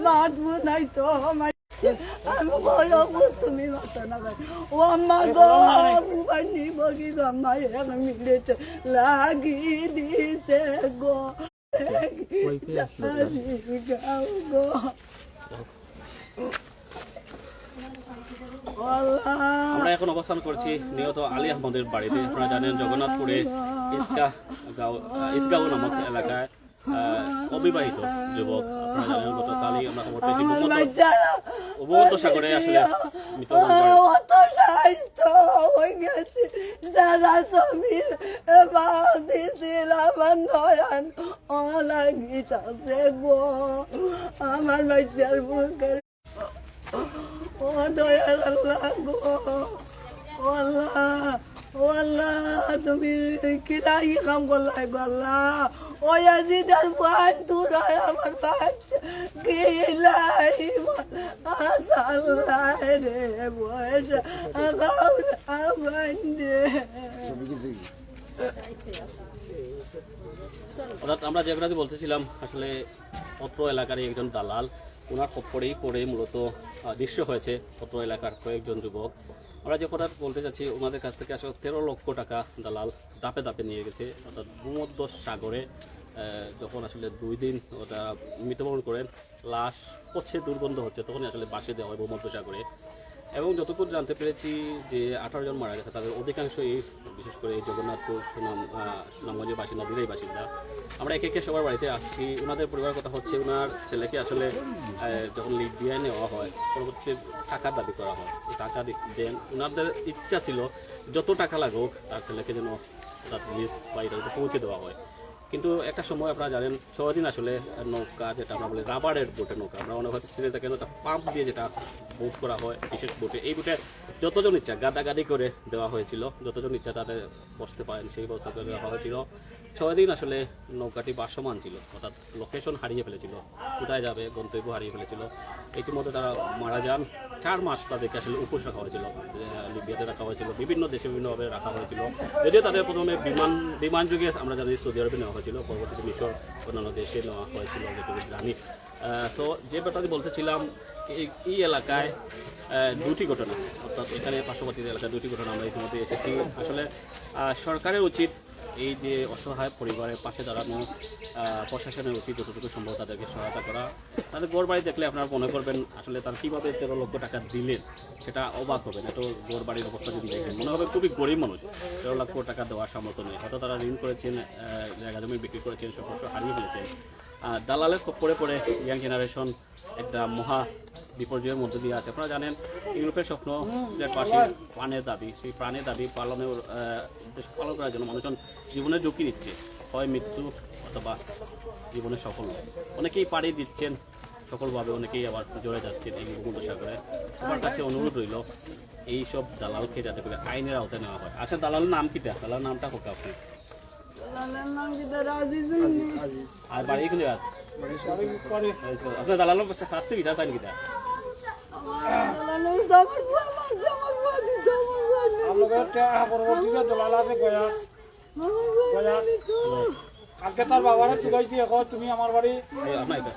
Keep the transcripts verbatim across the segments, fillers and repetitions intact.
বাঁচবো নাই তো আমার। আমি বড় অবু, তুমি মাথা না ভাই। ও আম্মা গো, বুবাই নিব কি গো আম্মা, এক মিনিট লাগি দিছে গো। গাও গো। ও আল্লাহ। আমরা এখন অবস্থান করছি নিহত আলী আহমদের বাড়িতে। আপনারা জানেন, জগন্নাথপুরে ইসকা গাঁও, আহ, ইসগাঁও নামক এলাকায়, আহ, অবিবাহিত যুবক। আপনারা জানেন, গতকালই আমরা খবর পেয়েছি, ভূমধ্য-, ভূমধ্যসাগরে আসলে মৃত্যুবরণ করেন। অত সাহিত্য হয়ে গেছে, যারা ছবির বাদ দিছিল আমার নয়ন, ও লাগি আছে গো, আমার বাচ্চার বুকে। ও দয়াল আল্লাহ গো, ও আল্লাহ, ও আল্লাহ, তুমি কিলা ই কাম করলায় গো আল্লাহ? ও ইয়াজিদ আর ফুয়ান দূর হয় আমার বাচ্চা, কিলা ই আল্লাহ রে, বয়স আগাও না বান্ডে। অর্থাৎ আমরা যে কথাটি বলতেছিলাম, আসলে অত্র এলাকারই একজন দালাল, ওনার খপ্পরেই পড়ে মূলত, আহ, নিঃস্ব হয়েছে অত্র এলাকার কয়েকজন যুবক। আমরা যে কথা বলতে চাচ্ছি, ওনাদের কাছ থেকে আসলে তেরো লক্ষ টাকা দালাল ধাপে ধাপে নিয়ে গেছে, অর্থাৎ ভূমধ্য সাগরে, আহ, যখন আসলে দুই দিন ওটা মৃত্যুবরণ করেন, লাশ পচে দুর্গন্ধ হচ্ছে, তখনই আসলে ভাসিয়ে দেওয়া হয় ভূমধ্য সাগরে। এবং যতদূর জানতে পেরেছি যে আঠারো জন মারা গেছে, তাদের অধিকাংশই বিশেষ করে এই জগন্নাথপুর সুনাম-, আহ, সুনামগঞ্জের বাসিন্দা, দুইটাই বাসিন্দা। আমরা একে একে সবার বাড়িতে আসছি, ওনাদের পরিবারের কথা হচ্ছে, ওনার ছেলেকে আসলে, আহ, যখন লিবিয়ায় নেওয়া হয়, পরবর্তীতে টাকার দাবি করা হয়, টাকা দি-, দেন, ওনাদের ইচ্ছা ছিল যত টাকা লাগুক তার ছেলেকে যেন তার নিজ বাড়িতে পৌঁছে দেওয়া হয়। কিন্তু একটা সময় আপনারা জানেন, ছয় দিন আসলে নৌকা, যেটা আমরা বলি রাবারের বোটে নৌকা, আমরা অনেক হয়তো চিনে থাকেন, ওটা পাম্প দিয়ে যেটা বোট করা হয়, বিশেষ বোটে, এই বোটে যতজন ইচ্ছা গাদাগাদি করে দেওয়া হয়েছিল, যতজন ইচ্ছা তাদের বসতে পারেন সেই ব্যবস্থা করে রাখা হয়েছিল। ছয় দিন আসলে নৌকাটি ভাসমান ছিল, অর্থাৎ লোকেশন হারিয়ে ফেলেছিল, কোথায় যাবে গন্তব্য হারিয়ে ফেলেছিল। ইতিমধ্যে তারা মারা যান। চার মাস তাদেরকে আসলে উপোস রাখা হয়েছিল, আহ, লিবিয়াতে রাখা হয়েছিল, বিভিন্ন দেশে বিভিন্নভাবে রাখা হয়েছিল। যদিও তাদের প্রথমে বিমান, বিমান যোগে আমরা জানি সৌদি আরবে নেওয়া হয়েছিল, পরবর্তীতে মিশর, অন্যান্য দেশে নেওয়া হয়েছিল, যেটুকু জানি। আহ, তো যে ব্যাপারটা আমি বলতেছিলাম, এই, এই এলাকায়, আহ, দুটি ঘটনা, অর্থাৎ এখানে পার্শ্ববর্তী এলাকায় দুটি ঘটনা আমরা ইতিমধ্যে এসেছি। আসলে, আহ, সরকারের উচিত এই যে অসহায় পরিবারের পাশে দাঁড়ানো, আহ, প্রশাসনের উচিত যতটুকু সম্ভব তাদেরকে সহায়তা করা। তাদের ঘর বাড়ি দেখলে আপনারা মনে করবেন আসলে তারা কীভাবে তেরো লক্ষ টাকা দিলেন, সেটা অবাক হবেন। এত ঘর বাড়ির অবস্থা যদি দেখেন, মনে হবে খুবই গরিব মানুষ, তেরো লক্ষ টাকা দেওয়ার সামর্থ্য নেই। হয়তো তারা ঋণ করেছেন, আহ, জায়গা জমি বিক্রি করেছেন, সব কিছু হারিয়ে ফেলেছেন। আহ, দালালের খপ্পরে পড়ে ইয়াং জেনারেশন একটা মহা বিপর্যয়ের মধ্যে দিয়ে আছে। আপনারা জানেন, ইউরোপের স্বপ্ন, সিলেটবাসীর প্রাণের দাবি, সেই প্রাণের দাবি পালনের, আহ, উদ্দেশ্য পালন করার জন্য মানুষজন জীবনের ঝুঁকি নিচ্ছে, হয় মৃত্যু অথবা জীবনের সাফল্য। অনেকেই পাড়ি দিচ্ছেন সফলভাবে, অনেকেই আবার জড়ে যাচ্ছেন এই ভূমধ্য সাগরে। আমার কাছে অনুরোধ রইল, এই সব দালালকে যাতে করে আইনের আওতায় নেওয়া হয়। আচ্ছা, দালালের নাম কিতা? দালালের নামটা হোক আপনি। দালালের নাম কিতা? রাজিজুল। আর বাড়ি কোন জায়গা? আপনার দালালের শাস্তি বিচার চাইন কিতা? আমার দালালের তো আমার বউ মারছে, আমার বউ দিতে আমার বউ নেই। আমরা একটা পরবর্তীতে দালাল আছে গয়া। আমার বউ নেই তো। কালকে তার বাবারে জিগাইছি, এখন তুমি আমার বাড়ি। এই, আপনার এটা।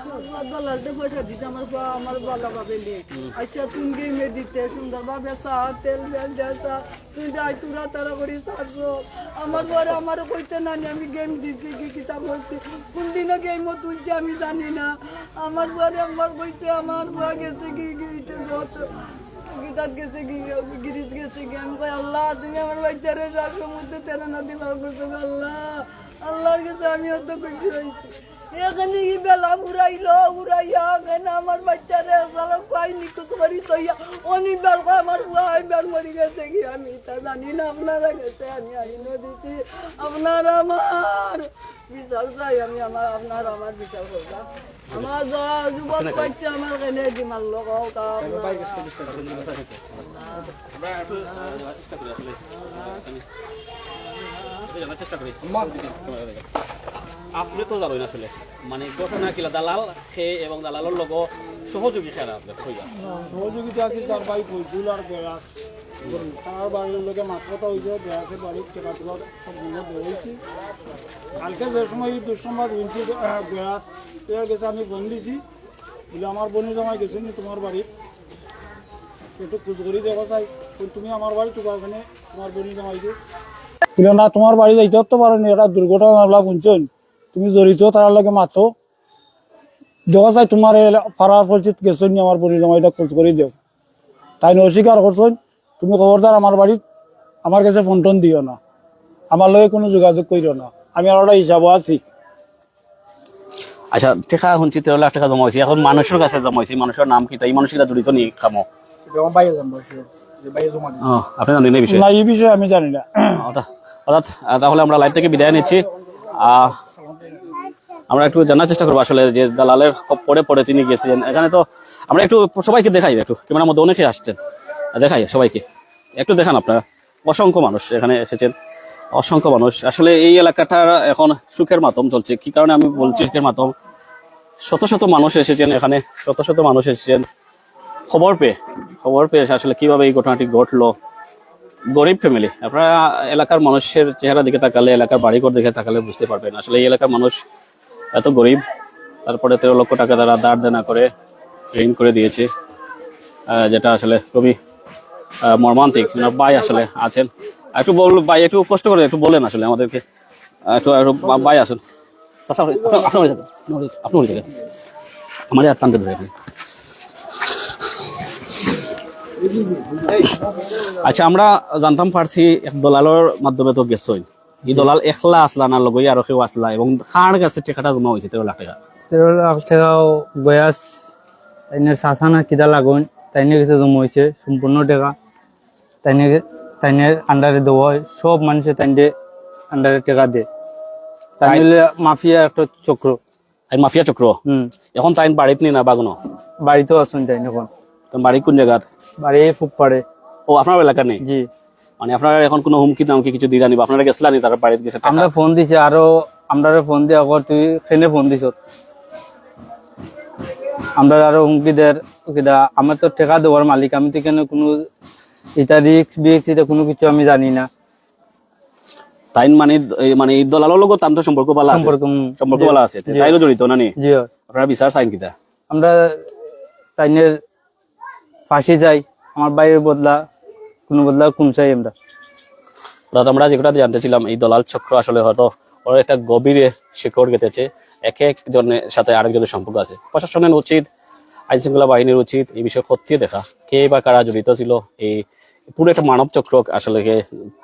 আমার দালালটা পয়সা দিছে আমার বউ, আমার ভালোভাবে নেই। আচ্ছা, তুমি গেমে দিতে সুন্দরভাবে চা, তেল, বেল দেয় চা। তুই যাই, তোরা তারা করি চারশো। আমার ঘরে আমারে কইতে নানি, আমি গেম দিছি কি কিতা করছি, কোন দিনও গেমও তুলছে আমি জানি না। আমার ঘরে একবার কইছে, আমার বুয়া গেছে কি, কি, ইটা গত, কিতাত গেছে কি, গিরিজ গেছে কি। আমি কই, "আল্লাহ, তুমি আমার বাচ্চারে চারশো মধ্যে তেরো না দিবা করছো গো আল্লাহ।" আল্লাহর কাছে আমি অত খুশি হইছি। এখানে ই বেলা উড়াইলো, উড়াইয়া এখানে আমার বাচ্চারে সারা কয় নিখোঁজ করি তইয়া, অনি বেলা আমার বুয়া, আমি বেলা মরি গেছে কি, আমি তা জানি না। আপনারা গেছে, আমি আইনও দিছি। আপনারা আমার বিচার চাই, আমি আমার, আপনারা আমার বিচার করবা। আমার যা যুবক বাচ্চা আমার কেনে দি মারলো, কও, কও, আপনারা। আমরা একটু, আহ, চেষ্টা করি আসলে। এই জানার চেষ্টা করি। আপনি তো জানেন আসলে, মানে, ঘটনা কিলা, দালাল কে এবং দালালর লগে সহযোগী কারা আপনি কইবা? সহযোগিতা আছে তার ভাই ফজলুল আর গয়াস। তার বাড়ির লগে মাত কথা হইছে, গয়াসর বাড়ির টেকা টুকা সব বন্ধ দেওয়া হইছে। কালকে যে সময় এই দুঃসংবাদ হুনছি, আহ, গয়াস, এর গেছে আমি ফোন দিছি, বলে, "আমার বইন জামাই গেছে নি তোমার বাড়ি, একটু খোঁজ করি দেখো চাই, কই তুমি আমার বাড়ি টুকা কেনে তোমার বইন জামাই গে?" বলে, "না, তোমার বাড়ি যাইতে তো পারো নি, এটা দুর্ঘটনা হলা, বুঝছো নি? তুমি জড়িত, তার লগে মাতো, দেখো চাই তোমার এই পাড়ার পরিচিত গেছে নি আমার বইন জামাই, এটা খোঁজ করি দেও।" তাইন অস্বীকার করছইন, "তুমি খবরদার আমার বাড়িত, আমার গেছে ফোন টোন দিও না, আমার লগে কুনু যোগাযোগ করিও না, আমি আর একটা হিসাবো আছি।" আচ্ছা, টেকা হুনছি তেরো লাখ টেকা জমা হইছে, এখন মানুষর গেছে জমা হইছে, মানুষর নাম কিতা, এই মানুষ কিতা জড়িত নি কামো? এটা আমার ভাইয়ে জানবো, সে যে ভাইয়ে জমা দিছে। ও, আপনি জানেন এই বিষয়ে? না, এই বিষয়ে আমি জানি না। অর্থাৎ, অর্থাৎ, আহ, তাহলে আমরা live থেকে বিদায় নিচ্ছি। আহ, আমরা একটু জানার চেষ্টা করবো আসলে যে দালালের খপ্পরে পড়ে তিনি গেছিলেন। এখানে তো আমরা একটু সবাইকে দেখাই, একটু camera-র মধ্যে অনেকে আসছেন, দেখাই সবাইকে, একটু দেখান আপনারা। অসংখ্য মানুষ এখানে এসেছেন, অসংখ্য মানুষ। আসলে এই এলাকাটার এখন শোকের মাতম চলছে। কি কারণে আমি বলছি শোকের মাতম? শত শত মানুষ এসেছেন এখানে, শত শত মানুষ এসেছেন খবর পেয়ে, খবর পেয়ে আসলে কিভাবে এই ঘটনাটি ঘটলো। গরিব family, আপনারা এলাকার মানুষের চেহারা দিকে তাকালে, এলাকার বাড়িঘর দিকে তাকালে বুঝতে পারবেন আসলে এই এলাকার মানুষ এত গরিব। তারপরে তেরো লক্ষ টাকা তারা ধার দেনা করে ঋণ করে দিয়েছে, আহ, যেটা আসলে খুবই, আহ, মর্মান্তিক। ওনার ভাই আসলে আছেন, একটু বল ভাই, একটু কষ্ট করে একটু বলেন আসলে আমাদেরকে, আহ, একটু, একটু বা-, ভাই আছেন। চাচা, আপনি, আপনি উঠে যান, আপনি উঠে যান। আপনি উঠে যান। আমাদের আর টানতে ধরে এখন। আচ্ছা, আমরা জানতাম পারছি এক দলালর মাধ্যমে তো গেছই। এই দলাল একলা আসলা না, লগই আরো কেউ আসলা? এবং কার গেছে টেকাটা জমা হইছে তেরো লাখ টেকা? তেরো লাখ টেকাও গয়াস, তাইনের চাচা না কিতা লাগইন, তাইনের গেছে জমা হইছে সম্পূর্ণ টেকা। তাইনে, তাইনের under-এ দেওয়া হয়, সব মানুষে তাইনরে under-এ টেকা দেয়। তাইন তাই- হইলে মাফিয়া একটা চক্র। তাইন মাফিয়া চক্র? হুম। এখন তাইন বাড়িত নি না বাগুনো? বাড়িত আছইন তাইন এখন। তাইন বাড়ি কোন জাগাত? বাড়ি এই ফুকপাড়ে। ও, আপনার এলাকা নেই? জি। মানে আপনারা এখন কোনো হুমকি টামকি কিছু দিলা নি বা আপনারা গেছলা নি তার বাড়িত গেছে টেকা? আমরা ফোন দিছি আরো, আমরারে ফোন দিয়া কর, "তুই কেনে ফোন দিছ?" আমরা আরো হুমকি দের, কিতা, আমার তো টেকা দেওয়ার মালিক, আমি তো কেনে কোনো ইটা risk বিস্ক ইটা কোনো কিছু আমি জানি না। তাইন মানে, এই মানে এই দলালর লগে তান তো সম্পর্ক ভালা আছে? সম্পর্ক, হুম। সম্পর্ক জি। ভালা আছে। জি। তাইনও জড়িত না নি? জি। আপনারা বিচার চাইন কিতা? আমরা তাইনের ফাঁসি চাই, আমার ভাইর বদলা, কোনো বদলা খুন চাই আমরা। অর্থাৎ আমরা যে কথাটা জানতে ছিলাম, এই দলাল চক্র আসলে হয়তো ওর একটা গভীরে শিকড় গেঁথেছে, এক একজনের সাথে আরেকজনের সম্পর্ক আছে। প্রশাসনের উচিত, আইন শৃঙ্খলা বাহিনীর উচিত এই বিষয়ে খতিয়ে দেখা, কে বা কারা জড়িত ছিল এই পুরো একটা মানব চক্র আসলে কে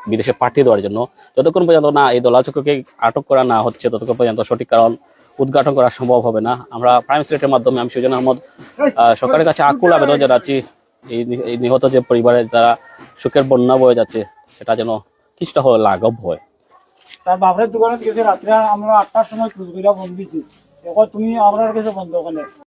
বিদেশে পাঠিয়ে দেওয়ার জন্য। যতক্ষণ পর্যন্ত না এই দলাল চক্রকে আটক করা না হচ্ছে, ততক্ষণ পর্যন্ত সঠিক কারণ উদ্ঘাটন করা সম্ভব হবে না। আমরা প্রাইম সিলেটের মাধ্যমে আমি সুজন আহমদ, আহ, সরকারের কাছে আকুল আবেদন জানাচ্ছি, এই নি-, এই নিহত যে পরিবারের তারা শোকের বন্যা বয়ে যাচ্ছে, সেটা যেন কিছুটা হলেও লাঘব হয়। তার বাপের দোকানে গেছে রাত্রে, আমরা আটটার সময় খোঁজ করিয়া ফোন দিছি, এখন তুমি আমরার গেছে বন্ধ ওখানে।